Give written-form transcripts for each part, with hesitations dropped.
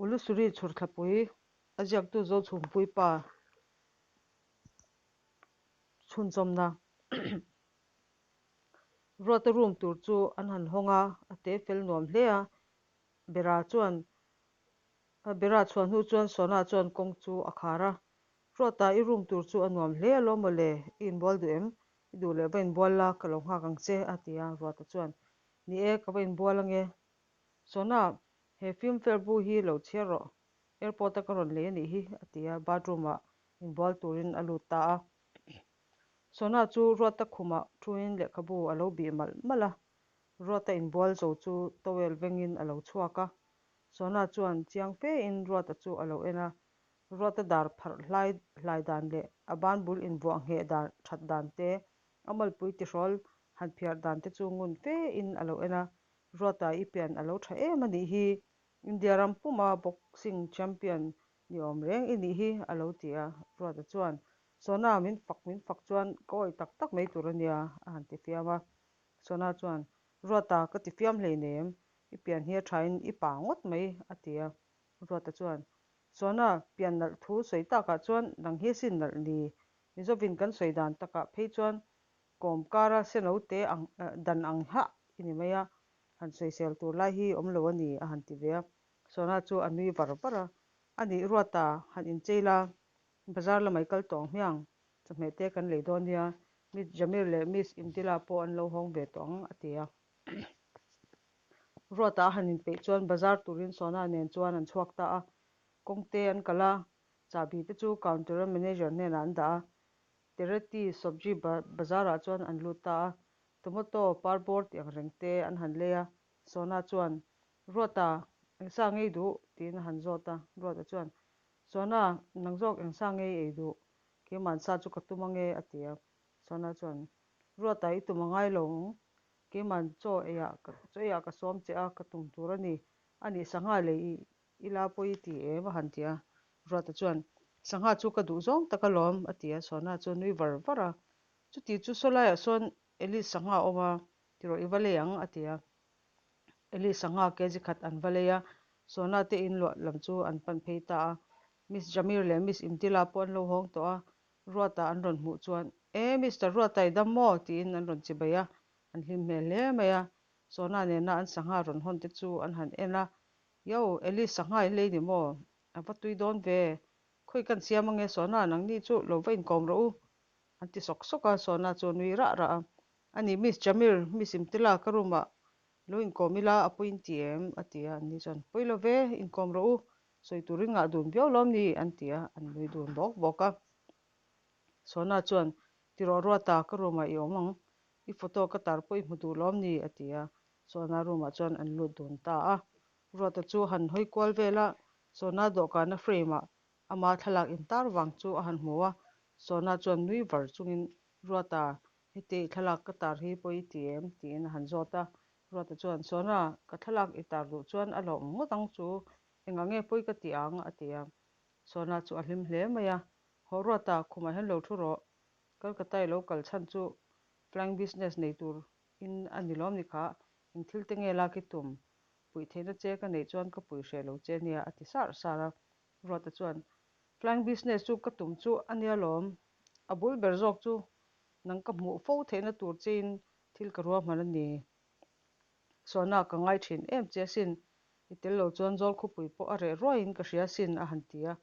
Ulusuri Chhurthlapui a ziaktu Zochhumpuii pa chhunzawmna Ruata room tur chu an han hawng a, a te fel nuam hle a, Bera chuan Bera chhuah hnu chuan Sona chuan kawng chu a khar a, Ruata i room tur chu a nuam hle alawm mawle, i inbual duh em? I duh leh va inbual la, ka lo nghak ang che a ti a, Ruata chuan Ni e, ka va inbual ange. Sona, he filmfare bu hi lo chhiar rawh, airport a ka rawn lei a nih hi, a ti a, bathroom ah inbual turin a lut ta a. Sona chu Ruata khumah thuin lehkhabu a lo bih malh malh a, Ruata inbual zo chu towel vengin a lo chhuak a. Sona chuan chiang fein Ruata chu a lo en a, Ruata dar pharh hlai hlai dan leh a banbul invuah ngheh dan that dan te, a malpui tihrawl han phiar dan te chu ngun fein a lo en a, Ruata i pian a lo tha em a nih hi, India ram puma boxing champion ni awm reng i nih hi a lo ti a, Ruata chuan Sona min fak min fak chuan ka awih tak tak mai tur a nia a han ti fiam a, Sona chuan Ruata ka ti fiam hleinem, i pian hi a thain i pa ngawt mai a ti a, Ruata chuan Sona pian nalh thu sawi takah chuan nang hi sin nalh ni, Mizovin kan sawi dan takah phei chuan Kawm kara seno te ang dan ang hah i ni mai a, han sawisel tur lai hi awm lo a ni a han ti ve a. Sona chu a nui var var a, A nih Ruata han inchei la, bazar lamah i kal tawh ang hmiang, chawhmeh te kan lei dawn nia, Miss Jamir leh Miss Imtila pawh an lo hawng ve tawh ang a ti a. Ruata a han inpeih chuan bazar turin Sona nen chuan an chhuak ta a, kawngte an kal a, chahbi te chu counter-a manager hnenah an dah a, Tereti Sobji bazar-ah chuan an lut ta a, tomato parbawr tih ang reng te an han lei a, Sona chuan, Ruata, eng sa ngei duh? tiin a han zawt a, Ruata chuan, Sona, nang zawk eng sa ngei ei duh? Keima'n sa chu ka tum ange, a ti a, Sona chuan, Ruata, i tum a ngai lo ang, keima'n chaw eiah chaw eiah ka sawm che a, ka tum tur a ni, a nih sangha lei i I la pawi i ti em? a han ti a. Ruata chuan, Sangha chu ka duh zawng tak alawm, a ti a. Sona chu a nui var var a. Chuti chu sawlaiah sawn Alice sangha a awm a, tirawh i va lei ang, a ti a. Alice sangha kg khat an va lei a, Sona te inluah lam chu an pan phei ta a. Miss Jamir leh Miss Imtila pawh an lo hawng tawh a, Ruata an rawn hmuh chuan, E, Mister Ruata i dam maw? tiin an rawn chibai a, an hlim hmel hle mai a. Sona nena an sangha rawn hawn te chu an han en a, Yo, Alice sangha i lei ni maw? A va tui dawn ve. Khawi kan siam ange Sona, nangni chu lo va inkawm rawh u. An ti sawk sawk a, Sona chu a nui rah rah a. A ni, Miss Jamir, Miss Imtila ka room ah lo inkawm ila a pawi inti em? a ti a, anni chuan, Pawi lo ve, inkawm rawh u, sawi turin ngah dun viau lawm ni? an ti a, an nui dun bawk bawk a. Sona chuan, Ti rawh Ruata, ka room ah i awm ang, i photo ka tar pawh i hmu duh lawm ni? a ti a, Sona room ah chuan an lut dun ta a. Ruata chu a han hawi kual vel a, Sona dawhkana frame ah ama thlalak intar vang chu a han hmu a. Sona chuan nui var chungin, Ruata, heti i thlalak ka tar hi pawi i ti em? tiin a han zawt a. Ruata chuan, Sona, ka thlalak i tar duh chuan a hlauhawm ngawt ang chu, engah nge pawi ka ti ang? a ti a. Sona chu a hlim hle mai a, Hawh Ruata, khumah hian lo thu rawh. Kolkata i lo kal chhan chu flying business nei tur In a ni lawm ni kha, eng thil te nge lak i tum? Puih theihna che ka neih chuan ka pui hreh lo che nia a ti sar sar a. Ruata chuan, Flying business chu ka tum chu a nia lawm, a bul ber zawk chu nang ka hmuh fo theihna tur chein thil ka ruahman a ni. Sawna ka ngai thin em che asin, i tel lo chuan zawl khawpui pawh a reh ruaiin ka hria asin a han ti a.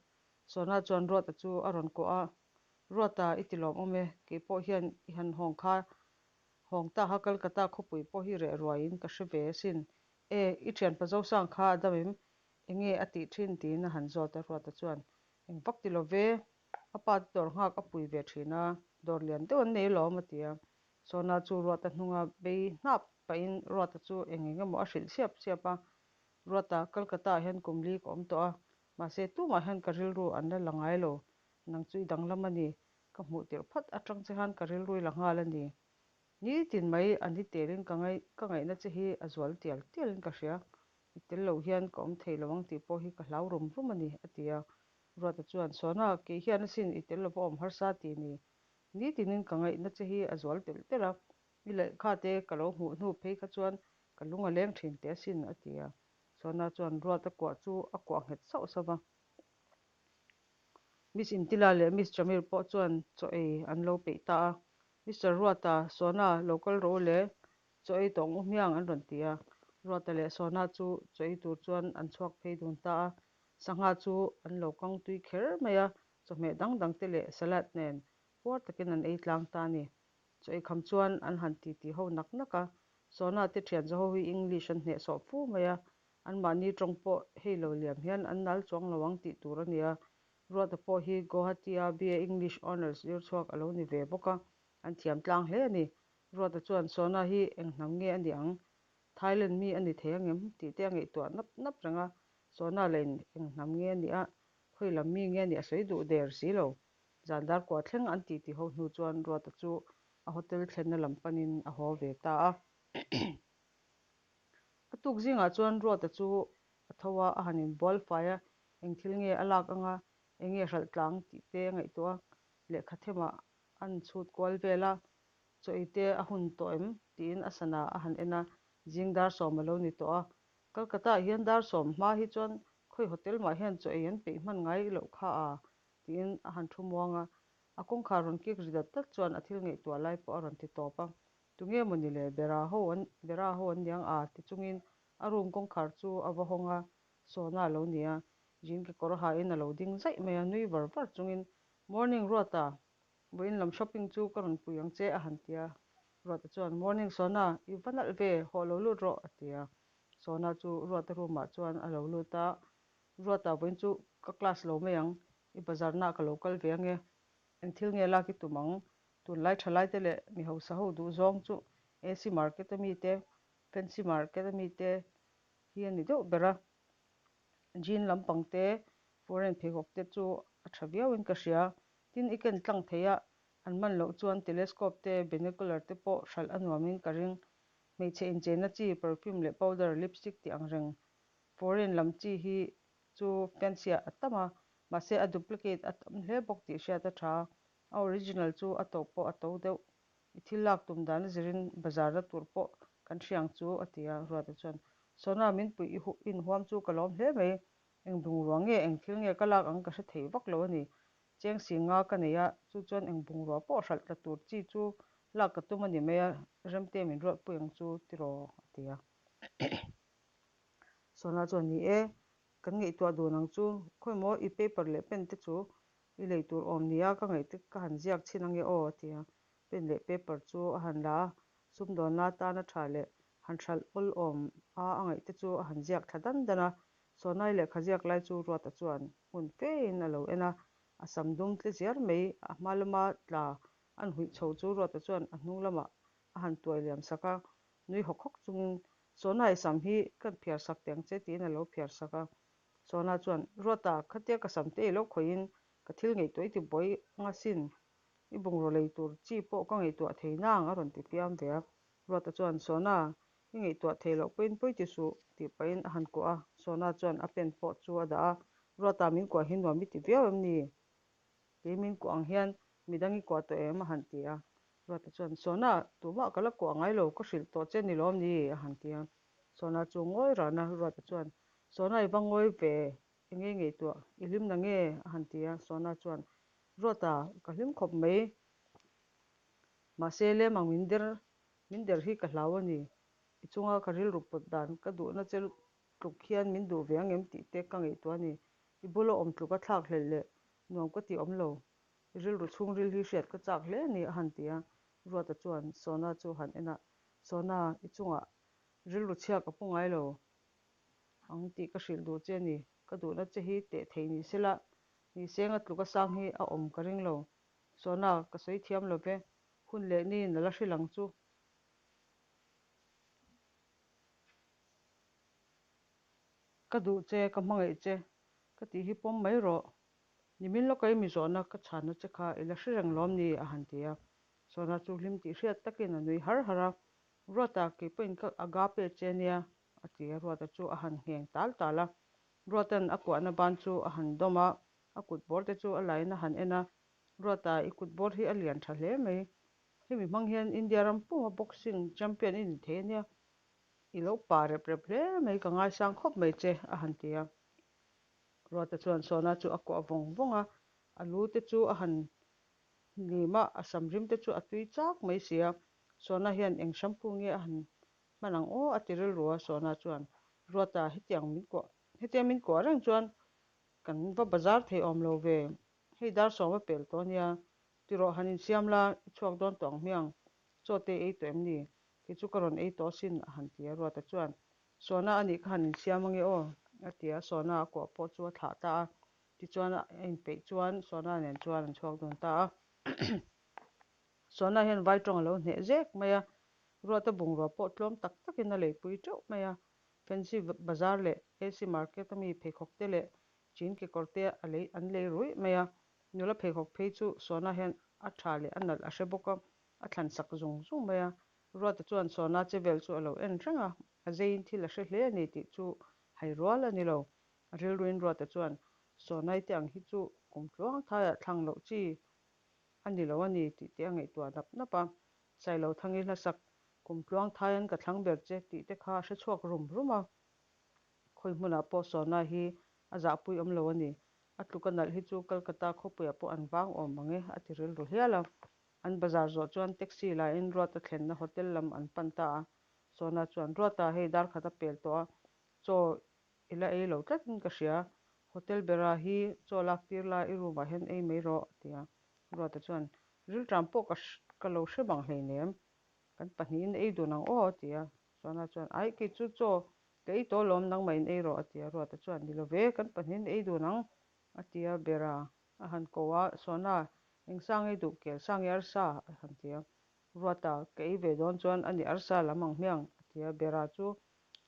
Sawna chuan Ruata chu a rawn kawh a, Ruata i ti lawmawm e, keipawh hian i han hawng kha Hawng ta kha Kolkata khawpui pawh hi reh ruaiin ka hre ve asin. E, i thianpa Zosang kha a dam em? Enge a tih thin? tiin a han zawt a, Ruata chuan, Eng vak ti lo ve, a pa te dawr nghak a pui ve thin a, dawr lian deuh an nei alawm a ti a. Sona chu Ruata hnunga bei hnap pahin Ruata chu eng eng emaw a hrilh siap siap a, Ruata, Kolkata ah hian kum li ka awm tawh a, mahse tumah hian ka rilru an la la ngai lo, nang chu i danglam a ni, Ka hmuh tirh phawt atang che khan ka rilru i la nghal a ni. Nitin mai a ni telin ka ngaih ka ngaihna che hi a zual tial tialin ka hria. I tel lo hian ka awm thei lo ang tih pawh hi ka hlau rum rum a ni, a ti a. Ruata chuan, Sona, kei hian asin i tel lova awm harsa ti ni. Nitinin ka ngaihna che hi a zual telh telh a, i lehkha te ka lo hmuh hnu phei kha chuan ka lung a leng thin teh asin, a ti a. Sona chuan Ruata kuah chu a kuah nghet sauh sauh va. Miss Intila leh Miss Chamir pawh chuan chaw ei an lo peih ta a. Mister Ruata, Sona, lo kal rawh u le, chaw ei tawh ang u hmiang an rawn ti a. Ruata leh Sona chu chaw ei tur chuan an chhuak phei dun ta a. Sangha chu an lo kang tui kher mai a, chawhmeh dang dang te leh salad nen puar takin an ei tlang ta a ni. Chaw ei kham chuan an han titi ho nak nak a, Sona te thian zaho hi English an hnehsawh fu mai a, anmahni tawng pawh hei lo liam hian an nal chuang lo ang tih tur a ni a. Ruata pawh hi Guwahati-a BA English Honours zir chhuak a lo ni ve bawk a, an thiam tlang hle a ni. Ruata chuan Sona hi eng hnam nge a ni ang? Thailand mi a ni thei ang em? tih te a ngaihtuah nap nap reng a, Sona lahin eng hnam nge a nih a, khawi lam mi nge a nih a sawi duh der si lo. Zan dar kua thleng an titi ho hnu chuan Ruata chu a hotel thlenna lam panin a haw ve ta a. A tuk zingah chuan Ruata chu a tho a, a han inbual fai a, eng thil nge a lak anga, eng nge hralh tlang tih te a ngaihtuah a, lehkha themah a han chhut kual vel a, chaw ei te a hun tawh em tiin a sana a han en a, zing dar sawm a lo ni tawh a. Calcutta ah hian dar sawm hma hi chuan khawi hotel mah hian chaw ei an peih hman ngai loh kha a tiin a han thu muang a, a kawngkhar rawn kik ri dat dat chuan a thil ngaihtuah lai pawh a rawn ti tawp a, Tunge maw ni le, Bera ho an Bera ho an niang a ti chungin a room kawngkhar chu a va hawng a, Sona a lo ni a, jean kekawr hain a lo ding zaih mai a, nui var var chungin Morning Ruata, vawiin lam shopping chu ka rawn pui ang che a han ti a, Ruata chuan Morning Sona, i va nalh ve, hawh lo lut rawh a ti a, Sona chu Ruata room ah chuan a lo lut a, Ruata vawiin chu ka class lo mai ang, i bazar na ka lo kal ve ange, eng thil nge lak i tum ang, tunlai thalai te leh mi hausa ho duh zawng chu AC market a mi te, fancy market a mi te hi a ni deuh ber a, jean lampang te, foreign pheikhawk te chu a tha viau in ka hria, tin i ken tlang thei a, an man loh chuan telescope te, binocular te pawh hralh a nuam in ka ring, hmeichhe incheina chi perfume leh powder, lipstick tih ang reng Foreign lam chi hi chu fancy ah a tam a, mahse a duplicate a tam hle bawk tih hriat a tha. A original chu a to pawh a to deuh. I thil lak tum dan a zirin bazar na tur pawh kan hria ang chu a ti a, Ruata chuan Sona min puih i inhuam chu ka lawm hle mai. Eng bungrua nge eng thil nge ka lak ang ka hre thei vak lo a ni. Cheng si nga ka nei a, chu chuan eng bungrua pawh hralh tla tur chi chu lak ka tum a ni mai a, Remte min ruatpui ang chu tiraw a ti a. Sona chuan ni e, kan ngaihtuah dun ang chu, khawi maw i paper leh pen te chu i lei tur awm nia ka ngaih te ka han ziak chhin ange aw a ti a, pen leh paper chu a han la a, sumdawnna atana tha leh han hralh awl awm a a ngaih te chu a han ziak thla dan dan a, Sonai lehkha ziak lai chu Ruata chuan hmun fein a lo en a, a sam dum tle ziar mai a hma lama tla an huih chho chu Ruata chuan a hnung lamah a han tuai liam sak a, nui hawk hawk chungin, Sona i sam hi kan phiar sak teh ang che tiin a lo phiar sak a. Sona chuan, Ruata, khatia ka sam te i lo khawihin ka thil ngaihtuah i ti buai anga sin, i bungraw lei tur chi pawh ka ngaihtuah thei nang a rawn ti fiam ve a. Ruata chuan, Sona, i ngaihtuah thei loh pawhin pawi ti suh tih pahin a han kuah a. Sona chuan a pen pawh chu a dah a, Ruata min kuah hi nuam i ti viau em ni? Kei min kuah ang hian midang i kuah tawh em? a han ti a. Ruata chuan, Sona, tumah ka la kuah ngai lo, ka hrilh tawh che ni lawm ni? a han ti a. Sona chu ngawi ran a, Ruata chuan, Sona i va ngawi ve, eng nge ngaihtuah, i hlim na nge? a han ti a. Sona chuan, Ruata, ka hlim khawp mai, mahse lem ang min der, min der hi ka hlau a ni, i chunga ka rilru pawt dan ka duhna che tluk hian min duh ve ang em tih te ka ngaihtuah a ni, i bula awm tluka thlak hlelh leh nuam ka ti awm lo, I rilru chhungril hi hriat ka chak hle a ni a han ti a, Ruata chuan Sona chu han en a, Sona, i chungah rilru chhia ka pu ngai lo ang tih ka hrilh duh che a ni, ka duhna che hi teh thei ni sela, ni seng a tluk a sang hi a awm ka ring lo. Sona, ka sawi thiam lo ve, hun leh niin a la hrilh ang chu. Ka duh che, ka hmangaih che, ka tih hi pawm mai rawh. Nimin lawka i mi zawhna ka chhanna che kha i la hre reng lawm ni? a han ti a. Sona chu hlim tih hriat takin a nui har har a. Ruata, kei pawhin ka agape che ania, a ti a. Ruata chu a han ngheng tal tal a. Ruata'n a kuahna ban chu a han dawm a, a kut bawr te chu a lain a han en a. Ruata, i kut bawr hi a lian tha hle mai. Hemi hmang hian India ram puma boxing champion i ni thei ania. I lo pa rep rep hle mai, ka ngaisang khawp mai che, a han ti a. Ruata chuan Sona chu a kuah vawng vawng a, a lu te chu a han hlim a, a sam rim te chu a tui chak mai si a. Sona hian eng shampoo nge a han hman ang aw a ti rilru a, Sona chuan Ruata hetiang min kuah hetia min kuah reng chuan kan va bazar thei awm lo ve, hei dar sawm a pel tawh a nia, tirawh han insiam la, i chhuak dawn tawh ang hmiang, chaw te i ei tawh em ni? Kei chu ka rawn ei tawh asin, a han ti a, Ruata chuan, Sawna a nih kha han insiam ange aw, a ti a, Sawna a kuah pawh chu a thlah ta a, tichuan a inpeih chuan Sawna nen chuan an chhuak dun ta a. Sawna hian vai tawng a lo hneh zek mai a, Ruata bungrua pawh tlawm tak takin a leipui teuh mai a, Fancy Bazar leh AC Market a mi pheikhawk te leh chin kekawr te a lei an lei ruih mai a, nula pheikhawk phei chu Sawna hian a tha leh a nalh a hre bawk a, a thlan sak zung zung mai a. Ruata chuan Sawna che vel chu a lo en reng a, a zeiin thil a hre hle a ni tih chu hai rual a ni lo. A rilruin Ruata chuan, Sawnai te ang hi chu kum tluang thaiah thlang loh chi a ni lo a ni tih te a ngaihtuah nap nap a. Sailothangi hlasak, Kum tluang thaian ka thlang ber che tih te kha a hre chhuak rum rum a. Khawi hmunah pawh Sawna hi a zahpui awm lo a ni. A tluk a nalh hi chu Calcutta khawpuiah pawh an vang awm ang e, a ti rilru hial a. An bazar zawh chuan taxi lain Ruata thlenna hotel lam an pan ta a. Sawna chuan, Ruata, hei dar khat a pel tawh a, chaw i la ei lo tlatin ka hria. Hotel bera hi chaw lak tir la, i room ah hian ei mai rawh, a ti a. Ruata chuan, Rilṭam pawh ka ka lo hre bang hleinem, kan pahnihin ei dun ang aw, a ti a. Sawna chuan, Aih, kei chu chaw ka ei tawh alawm, nangmah in ei rawh, a ti a. Ruata chuan, Ni lo ve, kan pahnihin ei dun ang, a ti a. Bera a han ko a, Sawna, eng sang ei duh kel sang i arsa, a han ti a. Ruata, ka ei ve dawn chuan a ni arsa lam ang hmiang, a ti a. Bera chu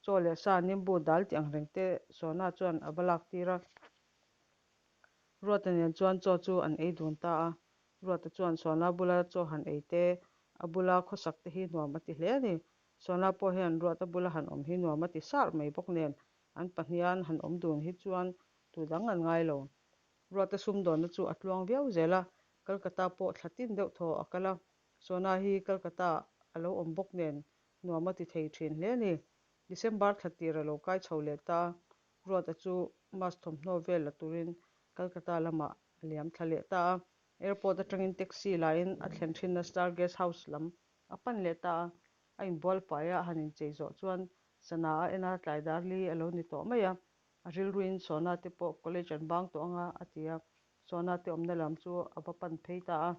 chaw leh sa nimbu dal tih ang reng te Sawna chuan a va lak tir a. Ruata nen chuan chaw chu an ei dun ta a. Ruata chuan Sawna bula chaw han ei te, a bula khawsak te hi nuam a ti hle a ni. Sawna pawh hian Ruata bula han awm hi nuam a ti sar mai bawk nen, an pahniha an han awm dun hi chuan tu dang an ngai lo. Ruata sumdawnna chu a tluang viau zel a, Calcutta pawh thla tin deuh thaw a kal a. Sawna hi Calcutta a lo awm bawk nen nuam a ti thei thin hle a ni. December thla tir a lo kai chho leh ta a, Ruata chu Mas thawmhnaw vel la turin Calcutta lamah a liam thla leh ta a. Airport atangin taxi lain a thlen thinna Star Guest House lam a pan leh ta a. A inbual faia a han inchei zawh chuan sana a en a, tlai dar li a lo ni tawh mai a. A rilruin Sona te pawh college an bang tawh anga a ti a, Sona te awmna lam chu a va pan phei ta a.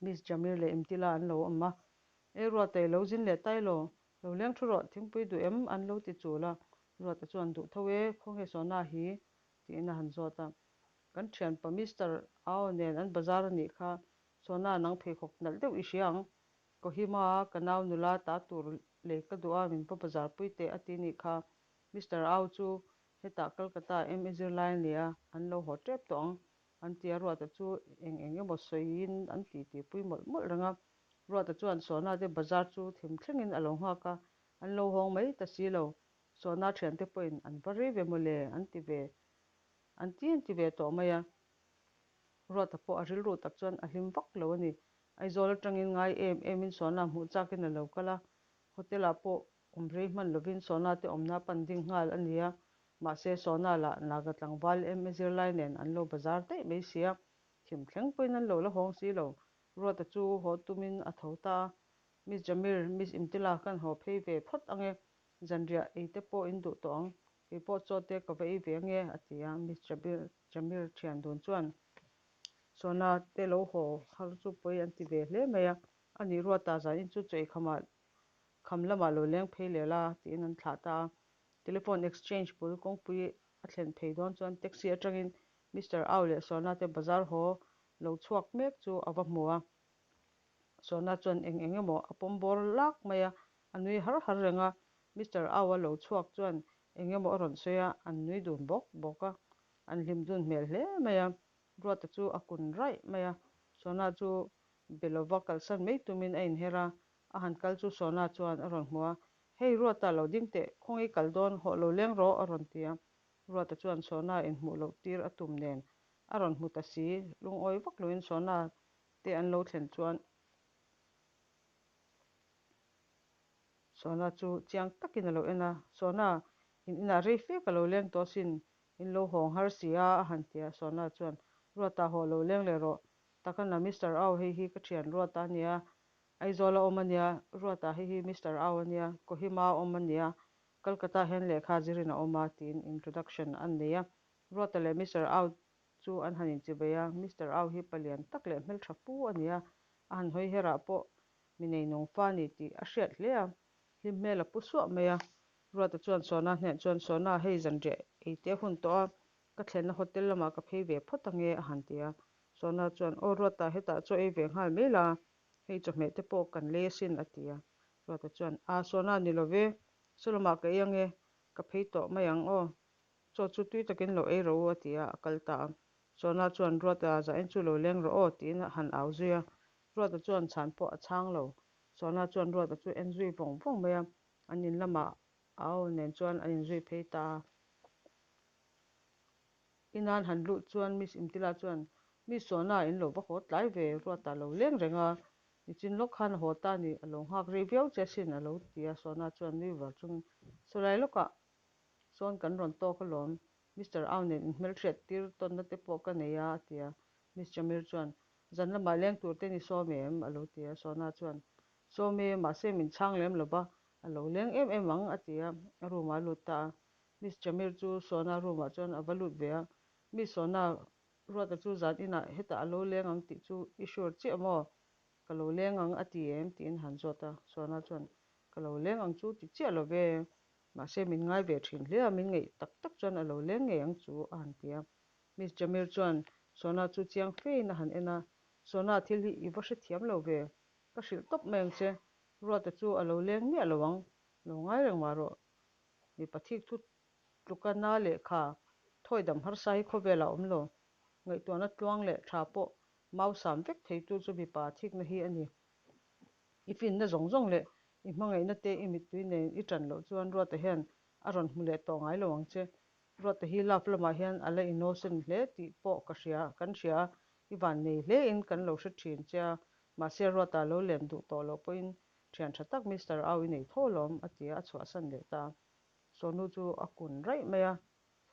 Miss Jamir leh Imtila an lo awm a, Ei Ruata i lo zin leh tai lo, lo leng thu rawh, thingpui duh em? an lo ti chul a. Ruata chuan duh tho e, khawnge Sona hi? tiin a han zawt a. Kan thianpa Mister Ao nen an bazar a nih kha, Sona nang pheikhawk nalh deuh i hria ang, Kohima ka nau nula ta tur lei ka duh a, min va bazar pui teh a ti nih kha. Mister Au chu hetah Calcutta MA zirlai a ni a, an lo haw tep tawh ang an ti a, Ruata chu eng eng emaw sawiin an ti ti pui mawlh mawlh reng a. Ruata chuan Sona te bazar chu thim thlengin a lo nghak a, an lo hawng mai ta si lo. Sona thiante pawhin an va rei ve mawle an ti ve an ti an ti ve tawh mai a. Ruata pawh a rilru tak chuan a hlim vak lo a ni. Aizawl atangin ngai em emin Sona hmuh chakin a lo kal a, hotel ah pawh Awm rei hman lovin Sona te awmna pan ding nghal a ni a, mahse Sona lah Naga tlangval MA zirlai nen an lo bazar daih mai sia, thim thleng pawhin an lo la hawng si lo. Ruata chu haw tumin a tho ta a, Miss Jamir, Miss Imtila kan haw phei ve phawt ange, zanriah ei te pawh in duh tawh ang, kei pawh chaw te ka va ei ve ange, a ti a, Miss Jamir thian dun chuan Sona te lo haw har chu pawi an ti ve hle mai a, a nih Ruata zanin chu chaw ei khamah Kham lamah lo leng phei leh la tiin an thlah ta a. Telephone exchange bul kawngpui a thlen phei dawn chuan taxi atangin Mister Au leh Sona te bazar haw lo chhuak mek chu a va hmu a. Sona chuan eng eng emaw a pawm bawr lak mai a, a nui har har reng a. Mister Au a lo chhuak chuan eng emaw a rawn sawi a, an nui dun bawk bawk a. An hlim dun hmel hle mai a. Ruata chu a kun raih mai a. Sona chu be lova kalsan mai tumin a inher a, A han kal chu Sona chuan a rawn hmu a, Hei Ruata lo ding teh, khawngi kal dawn, hawh lo leng rawh a rawn ti a. Ruata chuan Sona inhmuh loh tir a tum nen a rawn hmu ta si, lungawi vak loin Sona te an lo thlen chuan. Sona chu chiang takin a lo en a, Sona, in inah rei fe ka lo leng tawh asin, in lo hawng har si a, a han ti a. Sona chuan, Ruata haw lo leng leh rawh, takana Mister Au hei hi ka thian Ruata a nia, Aizawla awm a nia, Ruata hei hi Mister Au a nia, Kohima awm a nia, Kolkata hian lehkha zirin a awm a, tiin introduction a nei a. Ruata leh Mister Au chu an han inchibei a, Mister Au hi palian tak leh hmeltha fu a ni a, a han hawi herah pawh mi neinung fa a ni tih a hriat hle a, hlim hmel a pu suah mai a. Ruata chuan Sona hneh chuan, Sona, hei zanriah ei te hun tawh a, ka thlenna hotel lamah ka phei ve phawt ange, a han ti a. Sona chuan, Aw Ruata, hetah chaw ei ve nghal mai la, hei chawhmeh te pawh kan lei asin, a ti a. Ruata chuan, A, Sona ni lo ve, saw lamah ka ei ange, ka phei tawh mai ang aw. Chaw chu tui takin lo ei rawh u, a ti a, a kal ta a. Sona chuan, Ruata, zain chu lo leng rawh aw, tiin a han au zui a. Ruata chuan chhan pawh a chhang lo. Sona chuan Ruata chu en zui vawng vawng mai a, an in lamah a au nen chuan an inzui phei ta a. Inan han luh chuan Miss Imtila chuan, Miss Sona in lo va haw tlai ve, Ruata lo leng reng a, nichin lawk khan a haw ta a ni, a lo nghak rei viau che asin a lo ti a. Sona chuan nui var chungin, Sawlai lawkah sawn kan rawn tawk alawm, Mister Au nen inhmelhriat tir tawnna te pawh ka nei a, a ti a. Miss Jamir chuan, Zan lamah leng tur te ni sawm em? a lo ti a. Sona chuan, Sawm e, mahse min chhang lem lo va, a lo leng em em ang, a ti a, a room ah a lut ta a. Miss Jamir chu Sona room ah chuan a va lut ve a. Miss Sona, Ruata chu zan inah hetah a lo leng ang tih chu i sure chiah maw? Ka lo leng ang a ti em? tiin han zawt a. Sona chuan, Ka lo leng ang chu ti chiah lo ve. Mahse min ngai ve thin hle a, min ngaih tak tak chuan a lo leng ngei ang chu, a han ti a. Miss Jamir chuan Sona chu chiang fein a han en a, Sona, thil hi i va hrethiam lo ve. Ka hrilh tawp mai ang che. Ruata chu a lo leng miah lo ang, lo ngai reng mah rawh. Mipa thik thu tluka na lehkha thawi dam harsa hi khawvelah a awm lo. Ngaihtuahna tluang leh tha pawh mausam vek theitu chu mipa thikna hi a ni. I finna zawng zawng leh i hmangaihna te i mittui nen i ṭan loh chuan Ruata hian a rawn hmu leh tawh ngai lo ang che. Ruata hi love lamah hian a la innocent hle tih pawh ka hria, kan hria a, i vannei hlein kan lo hre ṭhin che a, mahse Ruata lo len duh tawh loh pawhin ṭhian ṭha tak Mister Au i nei tho alawm, a ti a, a chhuahsan leh ta a. Sawnu chu a kun raih mai a,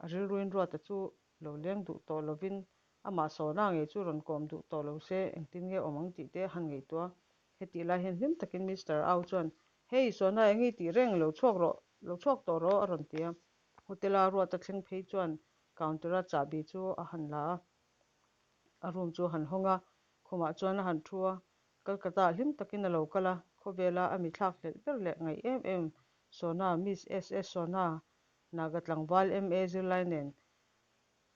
a rilruin Ruata chu lo leng duh tawh lovin amah sawna ngei chu rawn kawm duh tawh lo se engtin nge awm ang tih te a han ngaihtuah a. Hetih lai hian hlim takin Mister Au chuan, Hey, Sawna eng i tih reng, lo chhuak rawh, lo chhuak tawh rawh, a rawn ti a. Hotel-a Ruata thleng phei chuan counter-a chahbi chu a han la a, a room chu a han hawng a, khumah chuan a han thu a. Kolkata-ah hlim takin a lo kal a, khawvela a mi thlak hlelh ber leh ngaih em em Sona, Miss SS Sona, Naga tlangval MA zirlai nen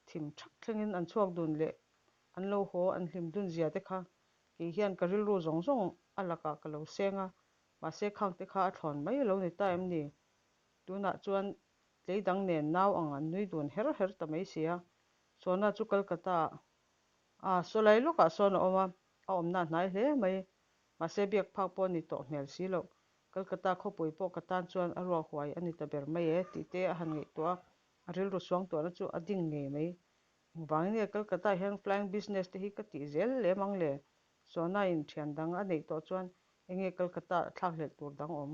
thim thak thlengin an chhuak dun leh an lo haw an hlim dun zia te kha kei hian ka rilru zawng zawng a lakah ka lo seng a, mahse khang te kha a thlawn mai lo ni ta em ni? Tunah chuan tlei dang nen nau ang an nui dun her her ta mai si a, Sona chu Kolkata ah a sawlai lawkah sawn a awm a, a awmna a hnai hle mai, mahse biak phak pawh a ni tawh hmel si loh. Kolkata khawpui pawh ka tan chuan a ruak huai a ni ta ber mai e tih te a han ngaihtuah a, a rilru suang tuahna chu a ding ngei mai. Engvangin nge Kolkata hian flying business te hi ka tih zel lem ang le? Sona in thian dang a neih tawh chuan enge Kolkata thlak hlelh tur dang awm?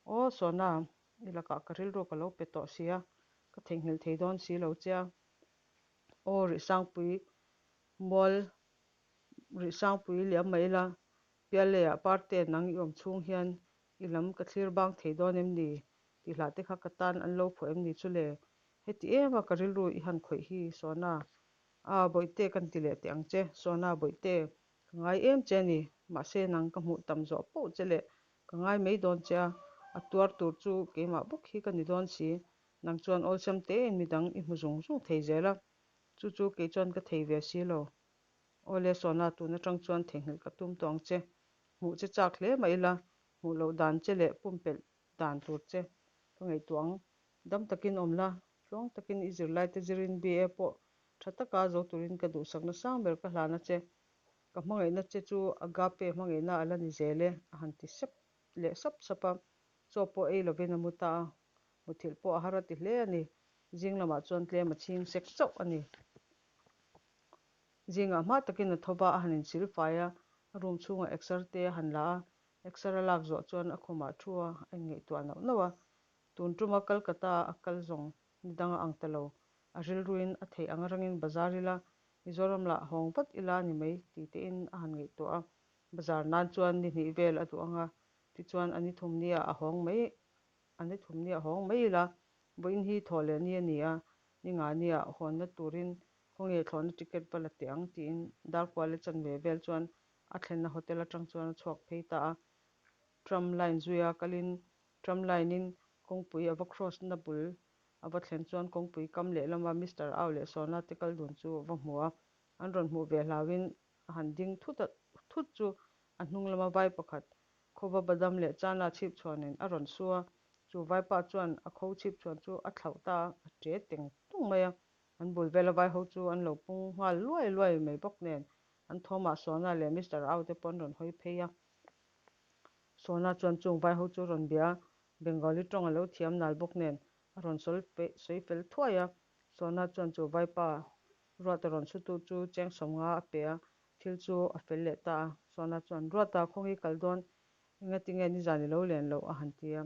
Aw Sona, i lakah ka rilru ka lo pe tawh sia, ka theihnghilh thei dawn si lo che a. Aw Rihsangpui mual Rihsangpui liam mai la, Pialleiah parte nang i awm chhung hian i lam ka thlir bang thei dawn em ni? Tih hlah te kha ka tan an lo phuah em ni chu le? Heti em a ka rilru i han khawih hi Sona. A, Bawihte kan ti leh teh ang che, Sona Bawihte, ka ngai em che a ni, mahse nang ka hmuh tam zawh poh che leh ka ngai mai dawn che a, a tuar tur chu keimah bawk hi ka ni dawn si, nang chuan awlsam tein midang i hmu zung zung thei zel a, chu chu kei chuan ka thei ve si lo. Awle Sona, tun atang chuan theihnghilh ka tum tawh ang che. Hmuh che chak hle mah ila, hmuh loh dan che leh pumpelh dan tur che ka ngaihtuah ang. Dam takin awm la, tluang takin i zirlaite zirin BA pawh tha taka zo turin ka duhsakna sang ber ka hlan a che. Ka hmangaihna che chu agape hmangaihna a la ni zel e, a han ti sep leh sap sap a. Chaw pawh ei lovin a mu ta a, muthilh pawh a har a ti hle a ni. Zing lamah chuan tlem a chhing sek chauh a ni. Zingah hma takin a tho va, a han insil fai a, a room chhungah exer te a han la a. Exer a lak zawh chuan a khumah thu a, a inngaihtuah nauh nauh a. Tun tuma Calcutta a kal zawng ni dang a ang ta lo. A rilruin a theih ang rangin bazar ila, Mizoram lah hawng vat ila a ni mai ti tein a han ngaihtuah a. Bazar nan chuan ni hnih vel a duh ang a, tichuan a ni thum nia a hawng mai a ni thum nia hawng mai ila, vawiin hi thawh leh ni a ni a, ni nga nia hawnna turin khawnge thlawhna ticket va la teh ang tiin Darkuala chanve vel chuan a thlenna hotel atang chuan a chhuak phei ta a. Tram line zuia kalin tram line in kawngpui a va cross na bul a va thlen chuan kawngpui kam lehlama Mister Au leh Sona te kal dun chu a va hmu a, an rawn hmuh ve hlauhin a han ding thut a, thut chu a hnung lama vai pakhat khawva badam leh chana chhip chhuanin a rawn su a, chu vaipa chuan a kho chhip chhuan chu a thlauh ta a, a ṭe teng tung mai a, an bul vela vai ho chu an lo pung nghal luai luai mai bawk nen an thawmah Sona leh Mister Au te pawh an rawn hawi phei a. Sona chuan chung vai ho chu a rawn bia a, Bengali tawng a lo thiam nal bawk nen a rawn sawi fel thuai a, Sona chuan chu vaipa Ruata rawn sutu chu cheng sawmnga a pe a, thil chu a fel leh ta a. Sona chuan, Ruata, khawngi kal dawn, engatinge nizan i lo len loh? a han ti a.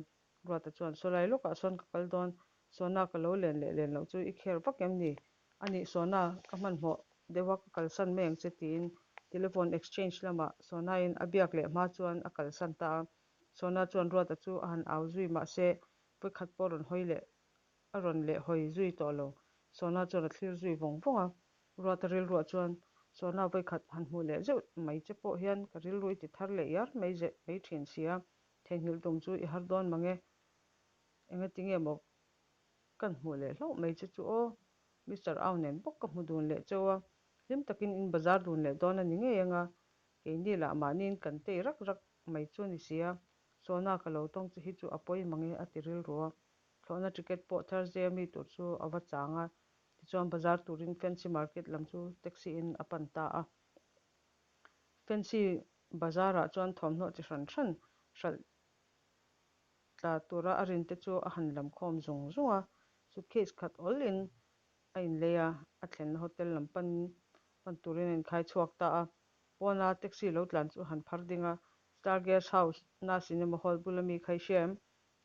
Ruata chuan, Sawlai lawkah sawn ka kal dawn, Sona ka lo len leh len loh chu i kher vak em ni? A nih Sona, ka hmanhmawh deuh a, ka kalsan mai ang che tiin telephone exchange lamah Sonain a biak leh hma chuan a kalsan ta a. Sona chuan Ruata chu a han au zui mahse vawikhat pawh rawn hawi leh a rawn leh hawi zui tawh lo. Sona chuan a thlir zui vawng vawng a, Ruata rilruah chuan Sona vawikhat han hmuh leh zeuh mai che pawh hian ka rilru i ti thar leh iar mai zeh mai thin si a, theihnghilh tum chu i har dawn mang e. Engati nge maw kan hmuh leh hlauh mai che chu aw? Mister Au nen bawk ka hmu dun leh cheu a, hlim takin in bazar dun leh dawn a ni ngei ang a, keini lah mahniin kan tei rak rak mai chu a ni si a, Sona ka lo tawng che hi chu a pawi mang e a ti rilru a. Thlawhna ticket pawh Thursday a mi tur chu a va chang a, tichuan bazar turin Fancy Market lam chu taxi in a pan ta a. Fancy bazar ah chuan thawmhnaw chi hran hran hralh tla tura a rin te chu a han lam khawm zung zung a, suitcase khat awl in a inlei a, a thlenna hotel lam pan pan turin a inkhai chhuak ta a. Pawna taxi lo tlan chu a han phar ding a, Star Guest House na cinema hall bula mi kha i hria em?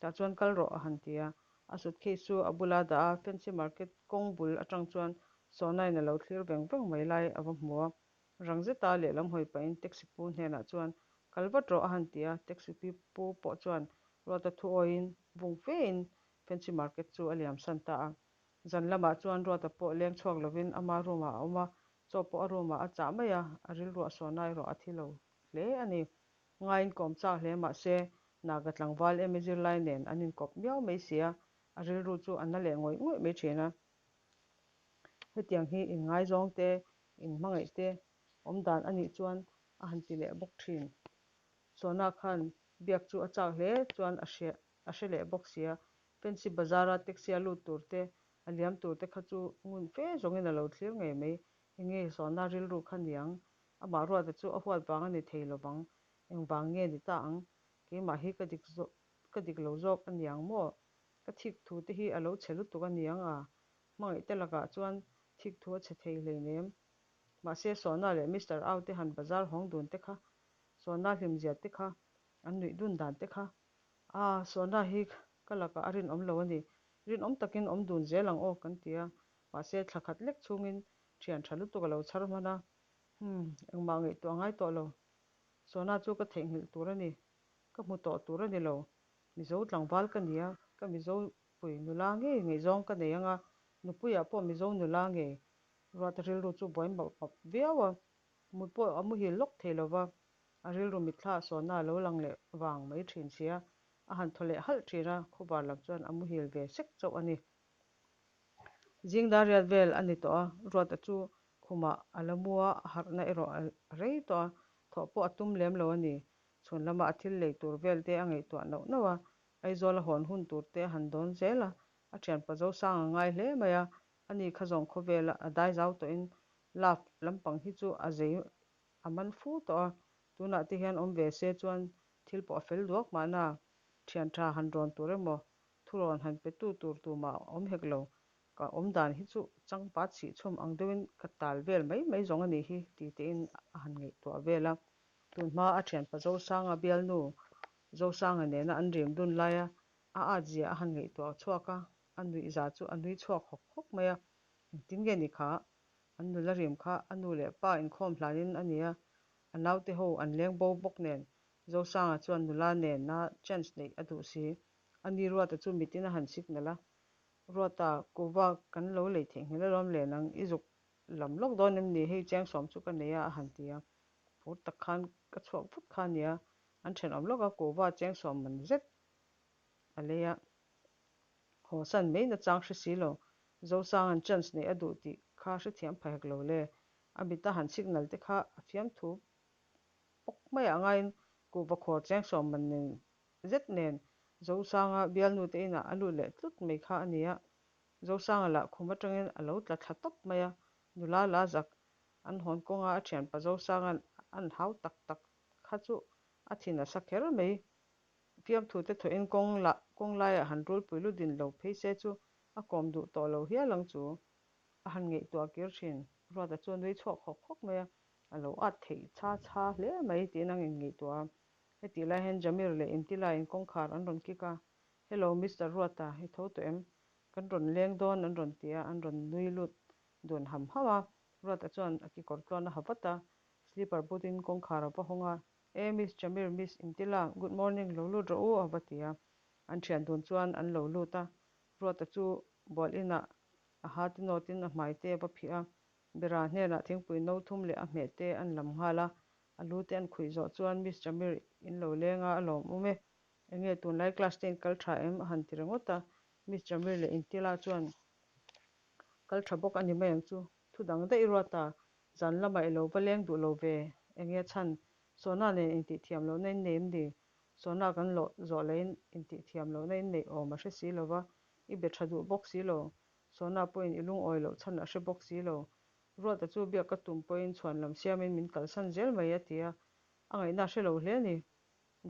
Tah chuan kal rawh a han ti a, a suitcase chu a bula dah a, fancy market kawng bul atang chuan Sawnain a lo thlir veng veng mai lai a va hmu a, rang zeta lehlam hawi pahin taxi pu hnenah chuan kal vat rawh a han ti a, taxi pi pu pawh chuan Ruata thu awiin vung fein fancy market chu a liam san ta a. Zan lamah chuan Ruata pawh leng chhuak lovin ama room ah a awm a, chaw pawh a room ah a chah mai a, a rilruah Sawna erawh a thi lo hle a ni. Ngaiin kawm chak hle mahse, Naga tlangval emi zirlai nen an inkawp miau mai si a, a rilru chu a na leh ngawih ngawih mai thin a. Hetiang hi inngaizawng te, inhmangaih te awm dan a nih chuan a han ti leh bawk thin. Sona khan biak chu a chak hle chuan a hre a hre leh bawk si a, Fancy Bazar-a taxi a lut tur te, a liam tur te kha chu ngun fe zawngin a lo thlir ngei mai. Enge Sona rilru kha niang? Amah ruata chu a huat vang a ni thei lovang. Engvang nge ni ta ang? Keimah hi ka dik zawk ka dik lo zawk a niang maw? Ka thik thu te hi a lo chhe lutuk a niang a, hmangaih te lakah chuan thik thu a chhe thei hleinem. Mahse Sona leh Mister Au te han bazar hawng dun te kha, Sona hlimzia te kha, an nuih dun dan te kha. A, Sona hi ka lakah a rinawm lo a ni. Rinawm takin awm dun zel ang aw kan ti a, mahse thla khat lek chhungin thian tha lutuk a lo chhar hman a. Umm, engmah ngaihtuah ngai tawh lo. Sona chu ka theihnghilh tur a ni. Ka hmu tawh tur a ni lo. Mizo tlangval ka ni a, ka Mizo pui nula ngei ngaihzawng ka nei ang a, nupuiah pawh Mizo nula ngei. Ruata rilru chu buai map map viau a, mut pawh a muhil lawk thei lo va, a rilru mitthla Sona a lo lang leh vang mai thin sia, a han thaw leh halh thin a, khuvar lam chuan a muhil ve sek chauh a ni. Zing dar riat vel a ni tawh a, Ruata chu khumah a la mu a, a harhna erawh a rei tawh a, thawh pawh a tum lem lo a ni. Chhun lama a thil lei tur vel te a ngaihtuah nauh nauh a, Aizawl a hawn hun tur te a han dawn zel a, a thianpa Zosang a ngai hle mai a, ani kha zawng khawvel a dai zau tawhin love lampang hi chu a zei a man fu tawh a, tunah te hian awm ve se chuan thil pawh a fel duak mahna, thian tha han rawn tur emaw Thurawn han petu tur tumah a awm hek lo. Ka awm dan hi chu changpat sih chhum ang deuhin ka tal vel mai mai zawng a nih hi ti tein a han ngaihtuah vel a. Tun hma a thianpa Zosanga bialnu Zosanga nena an rim dun laia a at zia a han ngaihtuah chhuak a, a nuih za chu a nui chhuak hawk hawk mai a. Engtin nge ni kha? An nula rim kha a nu leh pa inkhawm hlanin a ni a, a naute ho an leng bo bawk nen Zosanga chuan nula nena chance neih a duh si. A ni Ruata chu mitin a han signal a, Ruata, kuhva kan lo lei theihnghilh alawm le nang i zuk lam lawk dawn em ni? Hei chiangsawm chu ka nei a a han ti a. Phur tak khan ka chhuak vut kha a nia, an thenawm lawk a, kuhva chiangsawm man zet a lei a. Haw san mai nachang hre si lo, Zosanga'n chance neih a duh tih kha hrethiam pha hek lo le. A mit a han signal te kha a fiamthu pawk maiah ngaiin kuhva khawr chiangsawm man nen zet nen Zosanga bialnu te inah a lut leh tlut mai kha a ni a. Zosanga lah khum atangin a lo tla thla tawp mai a, nula la zak an hawn kawnga a thianpa Zosanga'n an hau tak tak kha chu a thin a sa kher mai. Fiamthu te thawhin kawng lah kawng laiah han rulpui lu din lo phei se chu a kawm duh tawh lo hial ang chu. A han ngaihtuah kir thin. Ruata chu a nui chhuak hawk hawk mai a, a lo at theih chha chha hle mai tiin a ngaihtuah a. Hetih lai hian Jamir leh Intilaiin kawngkhar an rawn kik a, Hello Mister Ruata, i tho tawh em? Kan rawn leng dawn an rawn ti a, an rawn nui lut dun ham ham a. Ruata chuan a kekawr tluan a ha vat a, slipper boot in kawngkhar a va hawng a, E Miss Jamir, Miss Intila, good morning, lo lut rawh u a va ti a. An thian dun chuan an lo lut a, Ruata chu bual inah a ha ti nawtin a hmai te a va phih a, Bera hnenah thingpui no thum leh a hmeh te an lam nghal a, a lu te an khuih zawh chuan Miss Jamir in lo leng a, a lawmawm e. Enge tunlai class te in kal tha em? a han ti ringawt a, Miss Jamir leh Intila chuan kal tha bawk a ni mai ang chu. Thu dang daih ruat a, zan lamah i lo va leng duh lo ve, enge chhan? Sona nen intih thiam lohna in nei em ni? Sona kan lawh zawh laiin intih thiam lohna in neih awm a hre si lo va, i be tha duh bawk si lo. Sona pawhin i lungawi loh chhan a hre bawk si lo. Ruata chu biak ka tum pawhin chhuan lam siamin min kalsan zel mai a ti a, a ngaihna a hre lo hle a ni.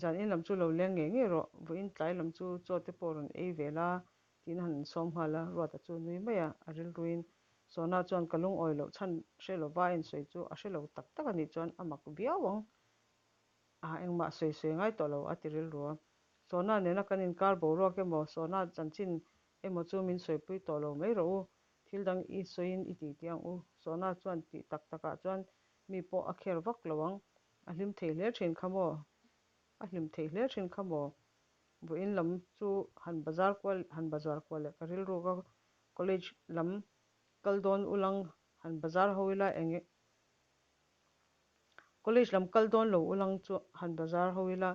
Zan in lam chu lo leng ngei ngei rawh, vawiin tlai lam chu chaw te pawh rawn ei ve la tiin a han sawm nghal a, Ruata chu nui mai a, a rilruin Sona chuan ka lungawi loh chhan hre lova a insawi chu a hre lo tak tak a nih chuan a mak viau ang a, engmah sawi sawi ngai tawh lo a ti rilru a. Sona nena kan inkar boruak emaw, Sona chanchin emaw chu min sawipui tawh lo mai rawh u, thil dang i sawiin i tih tih ang u. Sona chuan tih tak takah chuan mi pawh a kher vak lo ang, a hlim thei hle thin kha maw? A hlim thei hle thin kha maw? Vawiin lam chu han bazar kual han bazar kual leh ka rilru ka college lam kal dawn ulang han bazar ho ila eng College lam kal dawn lo ulang chu han bazar ho ila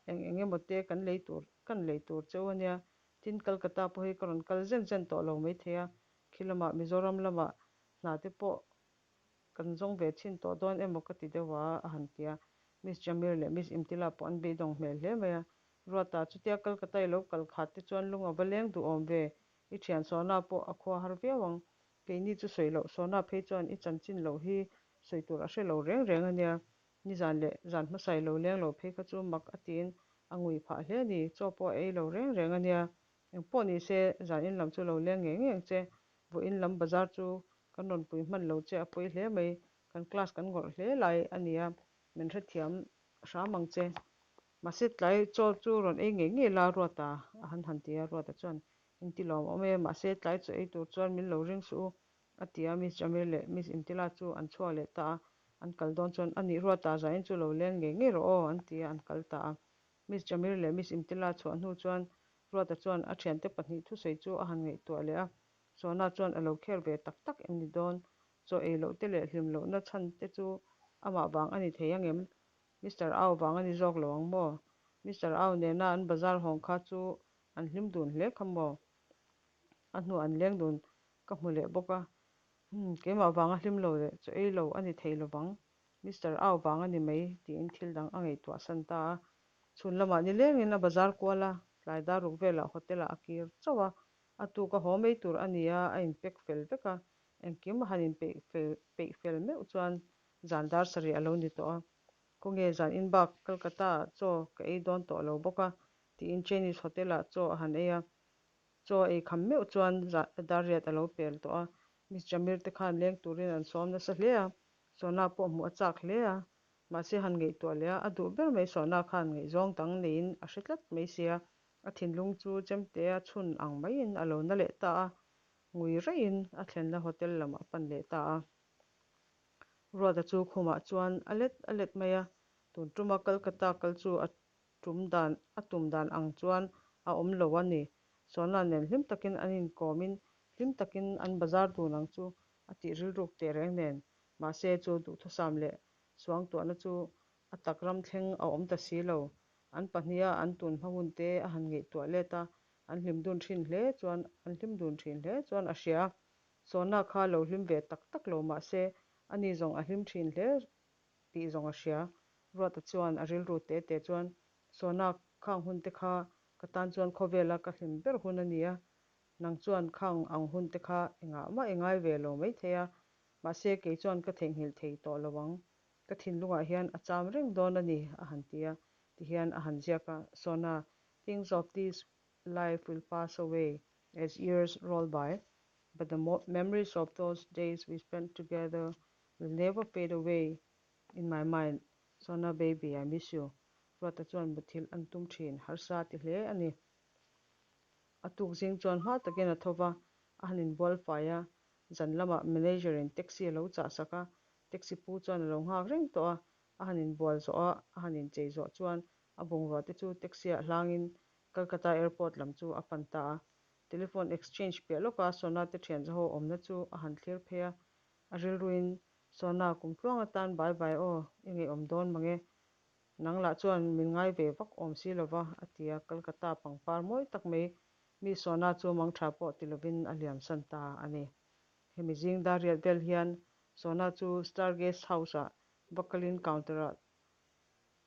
eng eng emaw te kan lei tur kan lei tur cheu a nia. Tin Calcutta pawh hi ka rawn kal zen zen tawh lo maithei a, khi lamah Mizoram lamah hna te pawh kan zawng ve chhin tawh dawn emaw ka ti deuh a a han ti a. Miss Jamir leh Miss Imtila pawh an beidawng hmel hle mai a. Ruata, chutia Calcutta i lo kal khat te chuan lung a va leng duhawm ve, i thian Sona pawh a khua har viau ang. Keini chu sawi loh Sona phei chuan i chanchin loh hi sawi tur a hre lo reng reng a nia. Nizan leh zan hmasa i lo leng lo phei kha chu mak a tiin a ngui phah hle a ni, chaw pawh a ei lo reng reng a nia. Engpawh ni se, zan in lam chu lo leng ngei ngei ang che. Vawiin lam bazar chu kan rawn pui hman lo che a pawi hle mai, kan class kan ngawrh hle lai a nia, min hrethiam hram ang che. Mahse tlai chaw chu rawn ei ngei ngei la Ruata a han han ti a, Ruata chuan Inti lawm awm e, mahse tlai chaw ei tur chuan min lo ring suh u, a ti a, Miss Jamir leh Miss Imtila chu an chhuak leh ta a, an kal dawn chuan a nih Ruata zain chu lo leng ngei ngei rawh aw, an ti a, an kal ta a. Miss Jamir leh Miss Imtila chhuah hnu chuan Ruata chuan a thiante pahnih thusawi chu a han ngaihtuah leh a, Sona chuan a lo kher ve tak tak em ni dawn? Chaw ei loh te leh hlim lohna chhan te chu amah vang a ni thei angem? Mister Au vang a ni zawk lo ang maw? Mister Au nena an bazar hawng kha chu An hlim dun hle kha maw? A hnuah an leng dun ka hmu leh bawk a. Umm, keimah vanga hlim lo leh chaw ei lo a ni thei lovang. Mister Au vang a ni mai tiin thil dang a ngaihtuah san ta a. Chhun lamah ni lengin a bazar kual a, tlai dar ruk velah hotel ah a kir chauh a. A tuk a haw mai tur a ni a, a inpek fel vek a. Engkim a han inpeih fel peih fel meuh chuan zan dar sarih a lo ni tawh a. Khawnge zan in bak Calcutta ah chaw ka ei dawn tawh lo bawk a tiin Chinese hotel ah chaw a han ei a. Chaw ei kham meuh chuan dar riat a lo pel tawh a, Miss Jamir te khan leng turin an sawm nasa hle a, Sona pawh hmuh a chak hle a. Mahse han ngaihtuah leh a, a duh ber mai Sona khan ngaihzawng dang neiin a hre tlat mai sia, a thinlung chu chemte a chhun ang maiin a lo na leh ta a, ngui raihin a thlenna hotel lam a pan leh ta a. Ruata chu khumah chuan a let a let mai a, tun tuma Kolkata kal chu a tum dan a tum dan ang chuan a awm lo a ni. Sona nen hlim takin an inkawmin hlim takin an bazar dun ang chu a tih rilruk teh reng nen. Mahse chu duhthusam leh suangtuahna chu a tak ram thleng a awm ta si lo. An pahniha an tun hma hun te a han ngaihtuah let a, an hlim dun thin hle chuan an hlim dun thin hle chuan a hria. Sona kha lo hlim ve tak tak lo mahse ani zawng a hlim thin hle tih zawng a hria. Ruata chuan a rilru te te chuan, Sona, khang hun te kha ka tan chuan khawvela ka hlim ber hun a ni a, nang chuan khang ang hun te kha engah mah i ngai ve lo maithei a, mahse kei chuan ka theihnghilh thei tawh lo ang, ka thinlungah hian a cham reng dawn a ni, a han ti a, tihian a han ziak a, Sona, things of this life will pass away as years roll by, but the memories of those days we spent together will never fade away in my mind, Sona baby, I miss you. Ruata chuan muthilh an tum thin, harsa ti hle a ni. A tuk zing chuan hma takin a tho va, a han inbual fai a, zan lamah manager in taxi a lo chah sak a, taxi pu chuan a lo nghak reng tawh a, a han inbual zawh a, a han inchei zawh chuan a bungrua te chu taxi ah hlangin Kolkata airport lam chu a pan ta a. Telephone exchange piah lawka Sona te thian zaho awmna chu a han thlir phei a, a rilruin, Sona, kum tluang atan bai bai aw, i ngeiawm dawn mange. Nang lah chuan min ngai ve vak awm si lova, a ti a, Kolkata pangpar mawi tak mai mi Sona chu mangtha pawh ti lovin a liamsan ta a ni. Hemi zing dar riat vel hian Sona chu Star Guest House-ah va kalin counter-ah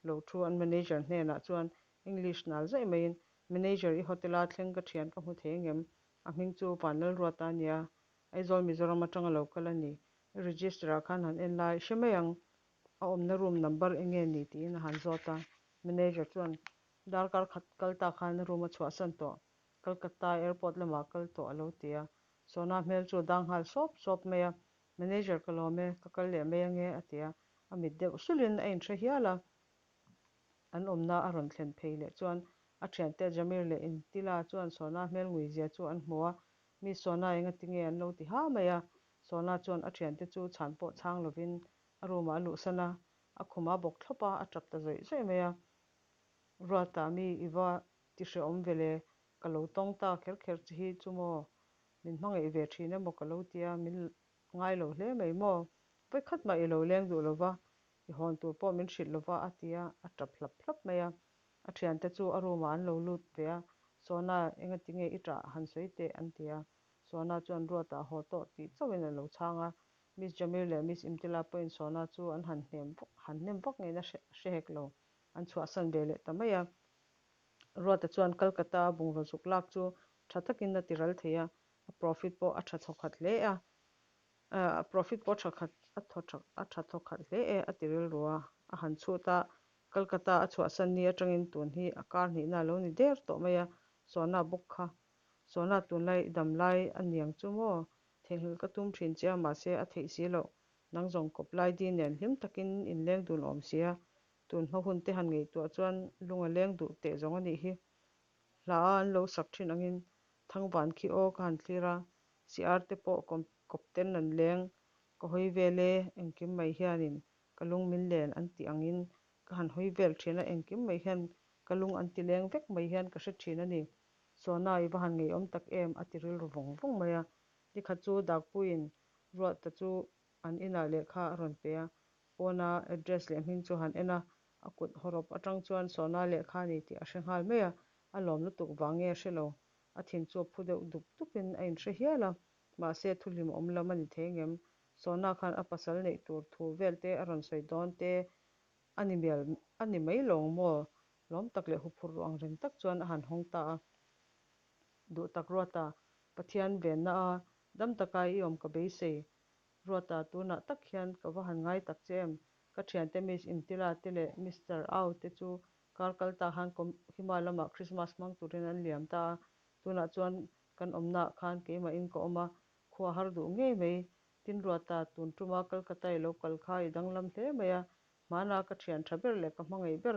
lo thu an manager hnenah chuan English nal zaih maiin, Manager, i hotel-a thleng ka thian ka hmu thei angem? A hming chu Vanlalruata a nia, Aizawl Mizoram atanga lo kal a ni. I register-ah khan han en lai hre mai ang, a awmna room number eng nge ni tiin a han zawt a. Manager chuan, Darkar khat kal ta khan room a chhuahsan tawh, Kolkata airport lamah kal tawh a lo ti a. Sona hmel chu a dang nghal sawp sawp mai a, Manager ka lawm e, ka kal leh mai ange a ti a, a mit deuh sulin a inhre hial a. An awmna a rawn thlen phei leh chuan a thiante Jamir leh Intila chuan Sona hmel ngui zia chu an hmu a, Mi Sona engati nge an lo ti ha mai a, Sona chuan a thiante chu chhan pawh chhang lovin a room ah a luhsan a, a khum a bawk thlawp a, a tap ta zawih zawih mai a. Ruata mi i va ti hrehawm ve le, ka lo tawng ta kher kher che hi chu maw? Min hmangaih ve thin emaw ka lo tia, min ngai lo hle mai maw? Vawikhat mah i lo leng duh lo va, i hawn tur pawh min hrilh lo va a ti a, a tap hlap hlap mai a. A thiante chu a room ah an lo lut ve a, Sona engati nge i tah han sawi teh an ti a. Sona chuan Ruata a haw tawh tih chauhin a lo chhang a. Miss Jamir leh Miss Imtila pawhin Sona chu an han hnem han hnem vak ngeiin a hre hek lo, an chhuahsan ve leh ta mai a. Ruata chuan Kolkata a bungraw zuk lak chu tha takin a ti ral thei a, a profit pawh a tha thawkhat hle a, a profit pawh tha khat a thaw tha a tha thawkhat hle e a ti rilru a, a han chhut a, Kolkata a chhuahsan ni atangin tun hi a kar hnihna a lo ni der tawh mai a, Sona bawk kha Sona tunlai i dam lai a niang chu maw? Theihnghilh ka tum thin che a, mahse a theih si loh, nang zawng kawp lai di nen hlim takin inleng dun awm si a, Tun hma hun te han ngaihtuah chuan lung a leng duh teh zawng a nih hi. Hla a an lo sak thin angin Thangvan khi aw ka han thlir a, CR te pawh kawp ten an leng, ka hawi vel e, engkim mai hianin ka lung min len an tih angin ka han hawi vel thin a, engkim mai hian ka lung an ti leng vek mai hian ka hre thin a ni. Sona i va han ngeiawm tak em a ti rilru vawng vawng mai a. Nikhat chu Dakpuiin Ruata chu an inah lehkha a rawn pe a, Pawna address leh hming chu han en a, a kut hawrawp atang chuan Sona lehkha a ni tih a hre nghal mai a, a lawm lutuk vang nge a hre lo. A thin chu a phu deuh dup dupin a inhre hial a, mahse thu hlimawm lam a ni thei ngem. Sona khan a pasal neih tur thu vel te a rawn sawi dawn te a ni mial a ni mai lawng maw? Lawm tak leh huphurh ruang reng tak chuan a han hawng ta a. Duh tak Ruata, Pathian venna a dam taka i awm ka beisei. Ruata, tunah tak hian ka va han ngai tak che em? Ka thiante Miss Imtila te leh Mister Au te chu kar kal ta khan Kohima lamah Christmas hmang turin an liam ta a, tunah chuan kan awmnaah khan keimahin ka awm a, khua har duh ngei mai. Tin Ruata, tun tuma Kolkata i lo kal kha i danglam hle mai a. Hmana ka thian tha ber leh ka hmangaih ber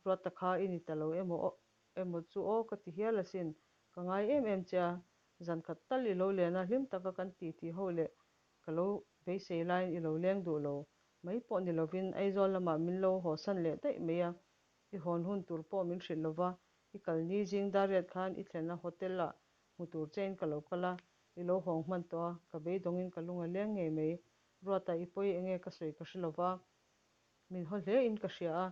Ruata kha i ni ta lo emaw aw emaw chu aw ka ti hial asin. Ka ngai em em che a, zan khat tal i lo len a, hlim taka kan titi ho leh ka lo beisei laiin i lo leng duh lo mai pawh ni lovin Aizawl lamah min lo hawsan leh daih mai a, i hawn hun tur pawh min hrilh lova, i kal ni zing dariat khan i thlenna hotel ah hmu tur chein ka lo kal a, i lo hawng hman tawh a, ka beidawngin ka lung a leng ngei mai. Ruata i pawi enge ka sawi ka hre lova, min haw hle in ka hria a,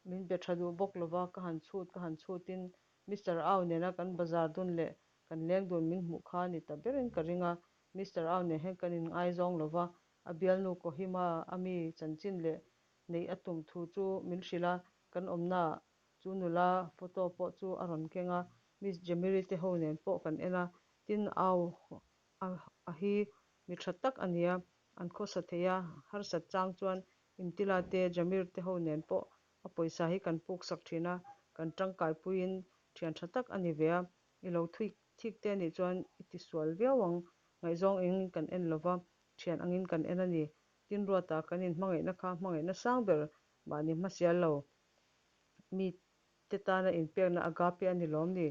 min be tha duh bawk lova, ka han chhut ka han chhutin Mister Au nena kan bazar dun leh kan leng dun min hmuh kha ni ta berin ka ring a, Mister Au nen hian kan inngaizawng lova, a bialnu Kohima a mi chanchin leh neih a tum thu chu min hrilh a, kan awmnaah chu nula photo pawh chu a rawn keng a, Miss Jamiri te ho nen pawh kan en a, tin au a hi mi tha tak a nia, an khawsa thei a, harsat chang chuan Imtila te Jamir te ho nen pawh a pawisa hi kan puk sak thin a, kan tangkai puiin thian tha tak a ni ve a, i lo thuik thik te anih chuan i ti sual viau ang, ngaihzawng engin kan en lova, thian angin kan en a ni. Tin Ruata kan inhmangaihna kha hmangaihna sang ber mahni hmasial lo mi te tana inpekna agape a ni lawm ni?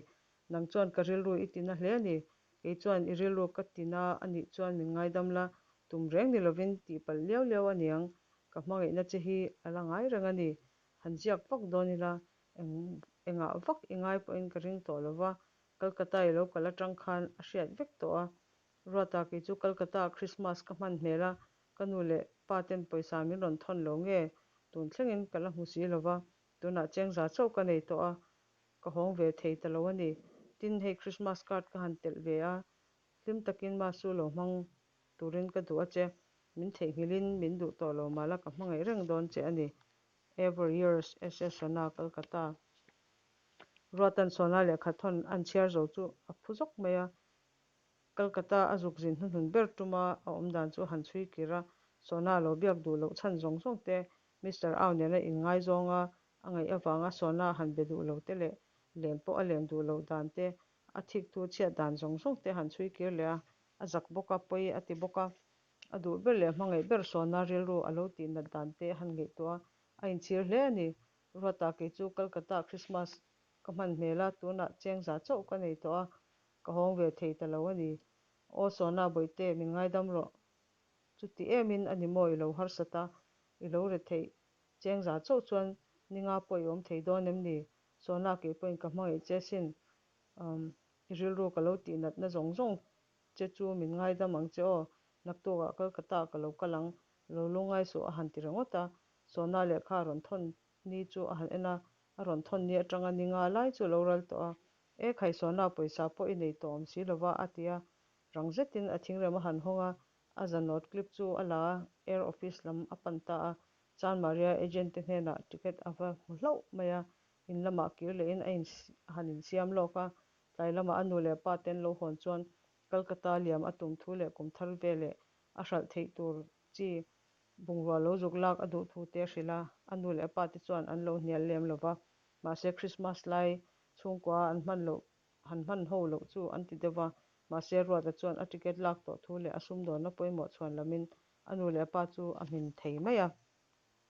Nang chuan ka rilru i tina hle a ni. Kei chuan i rilru ka tina a nih chuan min ngaidam la, tum reng ni lovin tihpalh liau liau a niang. Ka hmangaihna che hi a la ngai reng a ni. Han ziak vak dawn ila, eng engah vak i ngai pawhin ka ring tawh lova, Kolkata i lo kal atang khan a hriat vek tawh a. Ruata kei chu Kolkata ah Christmas ka hman hmel a, ka nu leh pa ten pawisa min rawn thawn lo nge tun thlengin ka la hmu si lova, tunah chengza chauh ka nei tawh a, ka hawng ve thei ta lo a ni. Tin, hei Christmas card ka han telh ve a, hlim takin Mass chu lo hmang turin ka duh a che, min theihnghilhin min duh tawh lo mahla ka hmangaih reng dawn che a ni. Ever yours, SS Sona, Kolkata. Ruatan Sona lehkha thawn an chhiar zo chu a phu zawk mai a, Kolkata a zuk zin hnuhnun ber tuma a awm dan chu han chhui kir a, Sona lo biak duh loh chhan zawng zawng te, Mister Au nena inngaizawnga a ngaih avanga Sona han be duh lo te leh len pawh a len duh loh dan te, a thikthu chhiat dan zawng zawng te han chhui kir leh a, a zak bawk a, pawi a ti bawk a. A duh ber leh hmangaih ber Sona rilru a lo tih nat dan te han ngaihtuah a, a inchhir hle a ni. Ruata kei chu Kolkata Christmas ka hman hmel a, tunah chengza chauh ka nei tawh a, Ka hawng ve thei ta lo a ni. Aw Sona Bawihte, min ngaidam rawh. Chuti emin a ni maw i lo harsat a, i lo re theih chengza chauh chuan ninga pawh i awm thei dawn em ni? Sona kei pawhin ka hmangaih che sin. Umm, i rilru ka lo tih natna zawng zawng che chu min ngaidam ang che aw. Naktukah Kolkata ka lo kal ang, lo lungngai suh a han ti ringawt a. Sona lehkha rawn thawn ni chu a han en a, a rawn thawn ni atanga ninga lai chu a lo ral tawh a. E Khaisawna pawisa pawh i nei tawh awm si lova a ti a, rang zetin a thingrem a han hawng a, a zanote clip chu a la a, Air Office lam a pan ta a, Chanmaria agent te hnenah ticket a va hmu hlauh mai a, in lamah kir lehin a in a han insiam lawk a, tlai lamah a nu leh pa ten lo hawn chuan Kolkata liam a tum thu leh kum thar veleh a hralh theih tur chi bungrua lo zuk lak a duh thu te a hrilh a, a nu leh a pa te chuan an lo hnial lem lova, mahse Christmas lai Chhungkua an hman loh, han hman ho loh chu an ti deuh va, mahse Ruata chuan a ticket lak tawh thu leh a sumdawnna pawimawh chhuan lamin a nu leh a pa chu a hmin thei mai a.